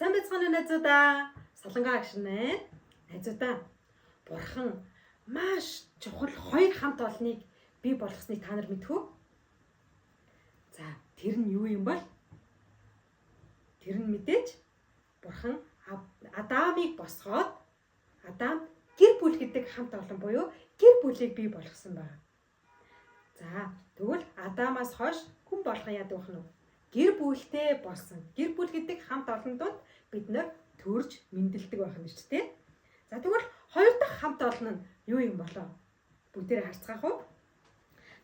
Сайн байцгаана уу, найзуудаа? Солонгоо агш нэ. Найзуудаа. Бурхан маш чухал хоёр хамт олныг бий болгосныг та нар мэдэх үү? За, тэр нь юу юм бол? Тэр нь мэдээж Бурхан Адамыг босгоод Адам гэр бүл гэдэг хамт олон буюу гэр бүлийг бий болгосон байна. За, тэгвэл Адамаас хойш хүн болгон яадаг вэ нэ? Гэр бүлтэй болсон. Гэр бүл гэдэг хамт олон дунд бид нар төрж мэндэлдэг байх нь шүү дээ. За, тэгвэл хоёр дахь хамт олон нь юу юм болоо? Бүгдээрээ харцгаах уу?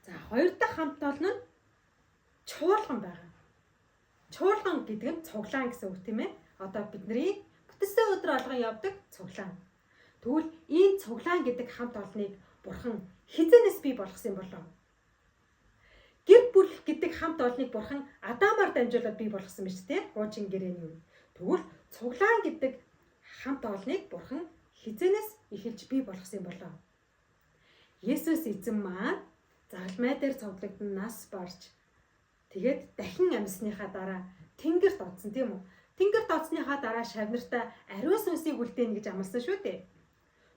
За, хоёр дахь хамт олон нь чуулган байгаа. Чуулган гэдэг нь цуглаан гэсэн үг, тийм ээ? Одоо бидний бүтэнсэн өдөр болгон явдаг цуглаан. Тэгвэл энэ цуглаан гэдэг хамт олныг Бурхан хэзээнээс бий болгосон юм болоо? Гэр бүл гэдэг хамт олныг Бурхан Адамаар дамжуулаад бий болгосон биз дээ? Хуучин гэрээний үед. Тэгвэл цуглаан гэдэг хамт олныг Бурхан хэзээнээс эхэлж бий болгосон юм болоо? Есүс эзэн маань загалмай дээр цовдлогдсон, нас барж, тэгээд дахин амьсныхаа дараа тэнгэрт одсон, тийм үү? Тэнгэрт одсныхаа дараа шавь нартаа ариун сүнсийг үлдээнэ гэж амласан шүү дээ.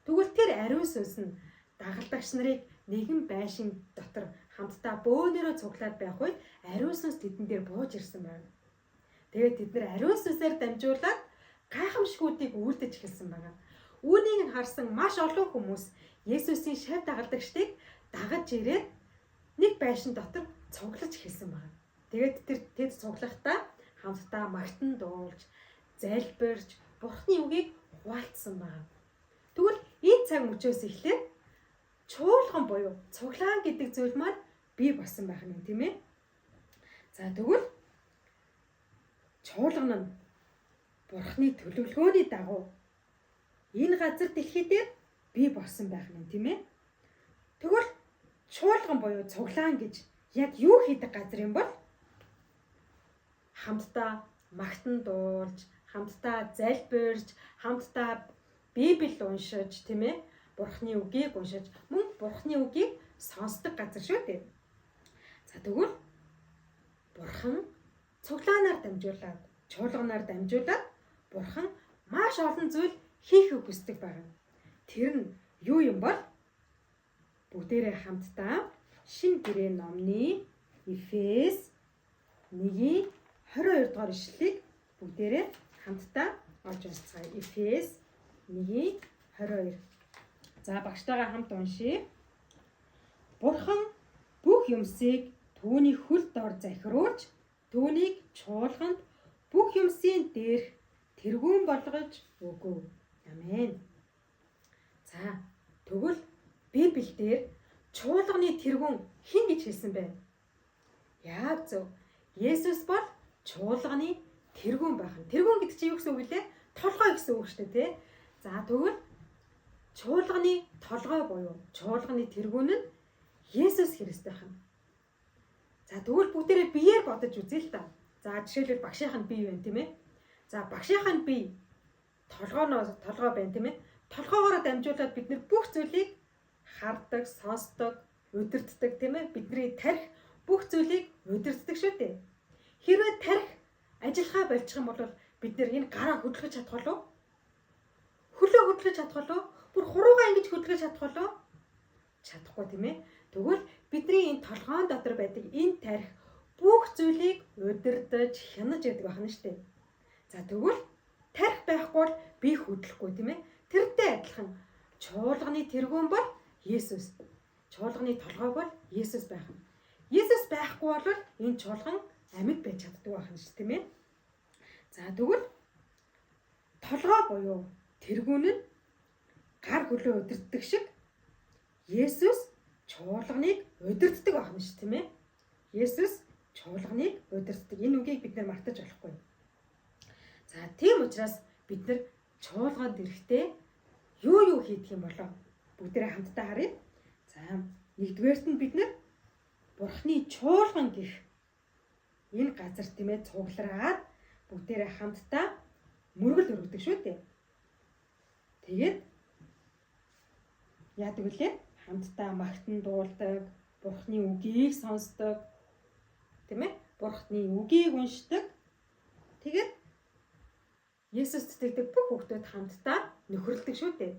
Тэгвэл тэр ариун сүнс нь дагалдагч нарыг нэгэн байшин дотор хамтдаа бөөнөрөө цуглаад байх үед ариун сүнс тэдэн дээр бууж ирсэн байна. Тэгээд тэд нар ариун сүнсээр дамжуулаад гайхамшгуудыг үйлдэж эхэлсэн байна. Үүнийг нь харсан маш олон хүмүүс Есүсийн шавь дагалдагчдыг дагаж ирээд нэг байшин дотор цуглаж эхэлсэн байна. Тэгээд тэр тэд цуглахдаа хамтдаа магтан дуулж, залбирч, Бурхны үгийг хуваалцсан байна. Тэгвэл энэ цаг мөчөөс эхлээд чуулган буюу цуглаан гэдэг зүйл маань бий болсон байх нь, тийм ээ? За, тэгвэл чуулган нь Бурхны төлөвлөгөөний дагуу энэ газар дэлхий дээр бий болсон байх нь, тийм ээ? Тэгвэл чуулган буюу цуглаан гэж яг юу хийдэг газар юм бол? Хамтдаа магтан дуулж, хамтдаа залбирч, хамтдаа Библи уншиж, тийм ээ? Бурхны үгийг уншиж, мөн Бурхны үгийг сонсдог газар шүү дээ. За, тэгвэл Бурхан цуглаанаар дамжуулаад, чуулганаар дамжуулаад Бурхан маш олон зүйл хийхийг хүсдэг байна. Тэр нь юу юм бол? Бүгдээрээ хамтдаа Шинэ гэрээ номны Эфес 1-ийн 22 дугаар ишлэлийг бүгдээрээ хамтдаа олж уншицгаая. Эфес 1-ийн 22. За, багштайгаа хамт уншъя. Бурхан бүх юмсыг түүний хөл дор захируулж, түүнийг чуулганд бүх юмсын дээрх тэргүүн болгож өгөв. Амен. За, тэгвэл Библиэлд чуулганы тэргүүн хэн гэж хэлсэн бэ? Яг зөв. Есүс бол чуулганы тэргүүн байх нь. Тэргүүн гэдэг чинь юу гэсэн үг вэ? Толгой гэсэн үг шүү дээ, тий? За, тэгвэл чуулганы толгой буюу чуулганы тэргүүн нь Есүс Христ байх нь. За, тэгвэл бүгдээрээ биеэр бодож үзье л да. За, жишээлбэл, багшийнх нь бие байна, тийм ээ? За, багшийнх нь бие толгойноо толгой байна, тийм ээ? Толгоогоороо дамжуулаад бид нар бүх зүйлийг хардаг, сонсдог, удирддаг, тийм ээ? Бидний тархи бүх зүйлийг удирддаг шүү дээ. Хэрвээ тархи ажиллахаа больчих юм бол бид нар энэ гараа хөдөлгөж чадах болов? Хөлөө хөдөлгөж чадах болов? Бүр хуруугаа ингэж хөдөлгөж чадах болов? Чадахгүй, тийм ээ? Тэгвэл бидний энэ толгоон дотор байдаг энэ тархи бүх зүйлийг удирдах, хянаж яадаг байна шүү дээ. За, тэгвэл тархи байхгүй бол бие хөдлөхгүй, тийм ээ? Тэрнтэй адилхан чуулганы тэргүүн бол Есүс. Чуулганы толгой бол Есүс байх нь. Есүс байхгүй бол энэ чуулган амьд байж чаддаггүй байх нь шүү, тийм ээ? За, тэгвэл толгой буюу тэргүүн нь гар хөлөө удирддаг шиг Есүс чуулганыг удирддаг байх нь шүү, тийм ээ? Есүс чуулганыг удирддаг. Энэ үгийг бид нар мартаж болохгүй. За, тийм учраас бид нар чуулганд ирэхдээ юу юу хийдэг юм болоо? Бүгдээрээ хамтдаа харъя. За, нэгдүгээрт нь бид нар Бурхны чуулган гэх энэ газар, тийм ээ, цуглараад бүгдээрээ хамтдаа мөргөл өргөдөг шүү дээ. Тэгээд яадаг вүлээ? Хамтдаа магтан дуулдаг, Бурхны үгийг сонсдог, тийм ээ? Бурхны үгийг уншдаг. Тэгээд Есүст итгэдэг бүх хүүхдүүд хамтдаа нөхөрлөдөг шүү дээ.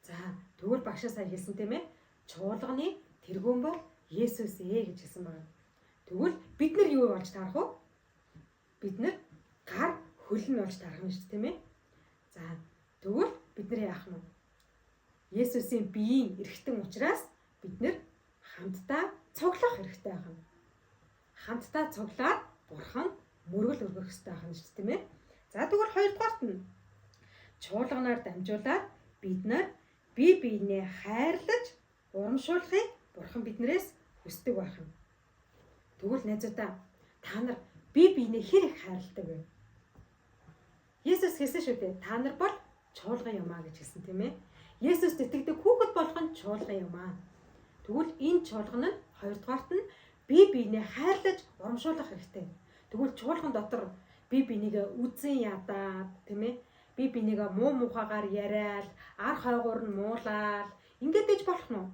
За, тэгвэл багшаа сая хэлсэн тийм ээ. Чуулганы тэргүүн бол Есүс ээ гэж хэлсэн байна. Тэгвэл бид нар юу болж таарах вэ? Бид нар гар хөл нь болж таарах нь шүү дээ, тийм ээ. За, тэгвэл бид нар яах нь вэ? Есүсийн биеийн эрхтэн учраас бид нар хамтдаа цуглах хэрэгтэй байна. Хамтдаа цуглаад Бурханд мөргөл өргөх хэрэгтэй байна шүү дээ, тийм ээ. За, тэгвэл хоёрдугаарт нь чуулганаар дамжуулаад бид нар бие биенээ хайрлаж урамшуулахыг Бурхан биднээс хүсдэг байх нь. Тэгвэл найзуудаа, та нар бие биенээ хэр их хайрладаг вэ? Есүс хэлсэн шүү дээ. Та нар бол чуулган юм а гэж хэлсэн, тийм ээ. Есүст итгэдэг хүүхэд болгон чуулган юм аа. Тэгвэл энэ чуулган нь хоёрдугаарт нь бие биенээ хайрлаж урамшуулах хэрэгтэй. Тэгвэл чуулган дотор бие бинийгээ үзэн ядаад, тийм ээ, бие бинийгээ муу мухагаар яриад, ар хойгуур нь муулаад ингээд ээж болох нь уу?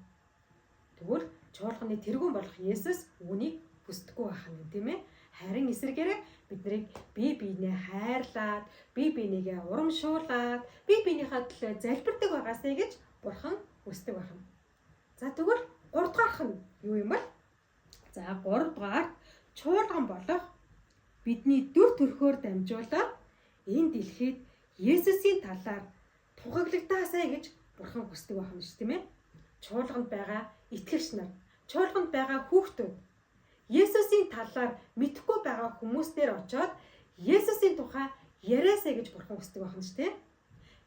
Тэгвэл чуулганы тэргүүн болох Есүс үүнийг хүсдэггүй байх нь, тийм ээ. Харин эсрэгээрээ бид нарыг бие биенээ хайрлаад, бие бинийгээ урамшуулад, бие биенийхээ төлөө залбирдаг байгаасай гэж Бурхан хүсдэг байх нь. За, тэгвэл 3 дугаарх нь юу юм бол? За, 3 дугаарт чуулган болох бидний дүр төрхөөр дамжуулаад энэ дэлхийд Есүсийн талаар тухаглагдаасай гэж Бурхан хүсдэг байх юм шүү, тийм ээ. Чуулганд байгаа итгэгч нар, чуулганд байгаа хүүхдүүд Есүсийн талаар мэдэхгүй байгаа хүмүүс дээр очиод Есүсийн тухай яриасай гэж Бурхан хүсдэг байх юм шүү, тийм.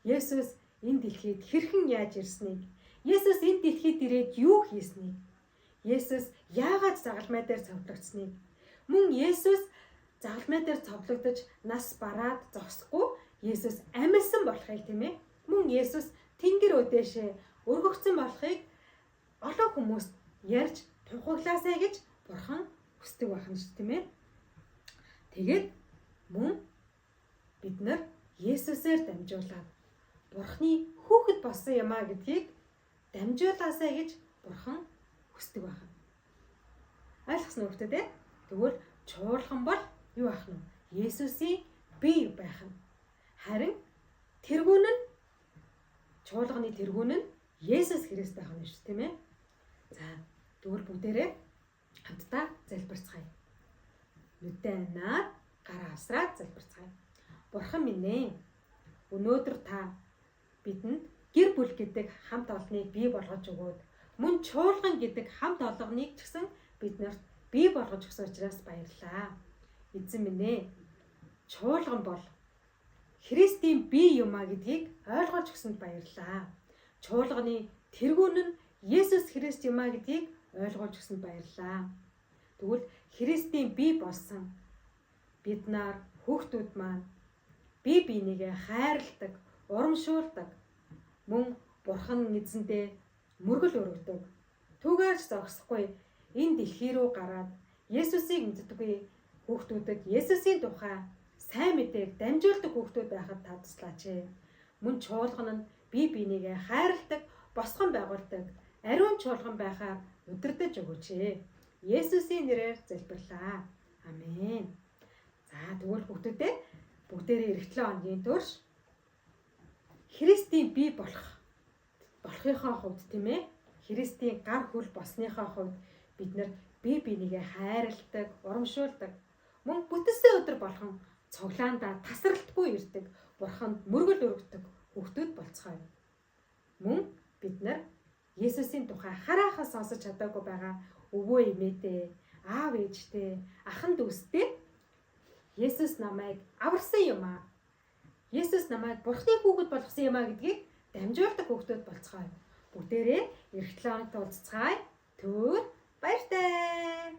Есүс энэ дэлхийд хэрхэн яаж ирснийг, Есүс энэ дэлхийд ирээд юу хийснийг, Есүс яагаад загалмай дээр цовдлогдсныг, мөн Есүс загалмай дээр цовдлогдож нас бараад зогсохгүй Есүс амилсан болохыг, тийм ээ. Мөн Есүс тэнгэр өдөөшөө өргөгдсөн болохыг олон хүмүүст ярьж тухаглаасай гэж Бурхан хүсдэг байх нь шүү, тийм ээ. Тэгээд мөн бид нар Есүсээр дамжуулаад Бурханы хүүхэд болсон юм а гэдгийг дамжуулаасай гэж Бурхан хүсдэг байх нь. Ойлгосон уу, хүүхдүүд ээ? Тэгвэл чуулган бол юу байх нь? Есүсийн бие байх нь. Харин тэргүүн нь, чуулганы тэргүүн нь Есүс Христ байх нь шүү, тийм ээ. За, тэгвэл бүгдээрээ хамтдаа залбирцгаая. Нүдээ анаад, гараа авсраад залбирцгаая. Бурхан минь ээ. Өнөөдөр та бидэнд гэр бүл гэдэг хамт олныг бий болгож өгөөд, мөн чуулган гэдэг хамт олгоныг ч гэсэн бид нарт бий болгож өгсөн учраас баярлалаа. Эзэн минь ээ. Чуулган бол Христийн бие юм а гэдгийг ойлгож өгсөнд баярлалаа. Чуулганы тэргүүн нь Есүс Христ юм а гэдгийг ойлгуулж өгсөнд баярлалаа. Тэгвэл Христийн бие болсон бид нар хүүхдүүд маань бие биенийгээ хайрладаг, урамшуулдаг, мөн Бурхан эзэндээ мөргөл өргөдөг. Түүгээр ч зогсохгүй энэ дэлхий рүү гараад Есүсийг мэддэггүй хүүхдүүдэд Есүсийн тухай сайн мэдээг дамжуулдаг хүүхдүүд байхад та туслаач ээ. Мөн чуулган нь бие биенийгээ хайрладаг, босгон байгуулдаг ариун чуулган байхаар удирдах өгөөч ээ. Есүсийн нэрээр залбирлаа. Амен. За, тэгвэл хүүхдүүдээ, бүгдээрээ ирэх 7 хоногийн турш Христийн бие болохынхоо хувьд, тийм ээ, Христийн гар хөл болсныхоо хувьд бид нар бие бинийгээ хайрладаг, урамшуулдаг. Мөн бүтэнсэн өдөр болгон цуглаандаа тасралтгүй ирдэг, Бурханд мөргөл өргөдөг хүүхдүүд болцгоё. Мөн бид нар Есүсийн тухай хараахан сонсож чадаагүй байгаа өвөө эмээтэй, аав ээжтэй, ахан дүүстэй Есүс намайг аварсан юм аа. Есүс намайг Бурхны хүүхэд болгосон юм аа гэдгийг дамжуулдаг хүүхдүүд болцгоё. Бүгдээрээ ирэх 7 хоногт уулзацгаая. Түр баяртай.